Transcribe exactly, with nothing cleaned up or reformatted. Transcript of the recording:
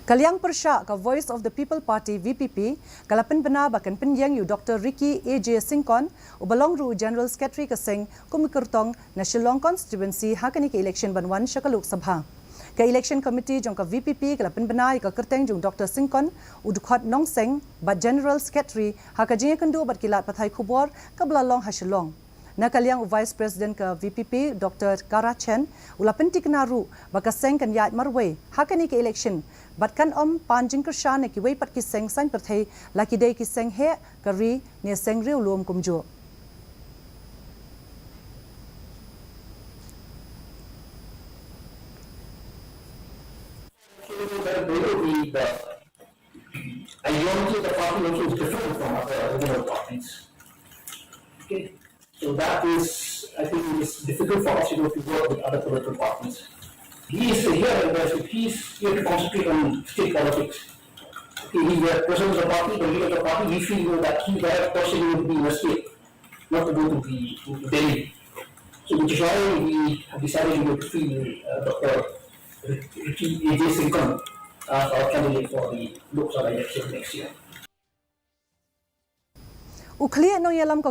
Ka liang pyrshah ka Voice of the People Party, V P P, ka la pynbna ba kan pynïeng ïa u Doctor Ricky A J Syngkon, uba long ruh u General Secretary ka seng, kum i kyrtong na Shillong Constituency ha kane ka election ban wan sha ka Lok Sabha. Ka Election Committee jong ka V P P ka la pynbna ïa ka kyrteng jong u Doctor Syngkon, u dkhot nongseng bad General Secretary, ha ka jingïakynduh bad ki lad pathai khubor kaba la long ha Shillong. Na ka liang u Vice President ka V P P, Doctor Kara Chen, u la pyntikna ruh ba ka seng kan ïaid marwei ha kane ka election bad kan ym pan jingkyrshan na kiwei pat ki seng saiñ pyrthei, la ki dei ki seng heh ka ri ne seng riewlum kumjuh. There will be the ideology of the party also is different from other regional parties. Okay. So that is, I think, it's difficult for us, you know, to work with other political parties. He is here, and therefore he is here to concentrate on state politics. Okay, he is the president of the party, the leader of the party. We feel, you know, that he, that person, would be in the state, not to go to the to Delhi. So which is why we have decided, you know, to field uh, Doctor Ricky A J Syngkon as our candidate for the Lok Sabha election next year. U khlieh nongïalam ka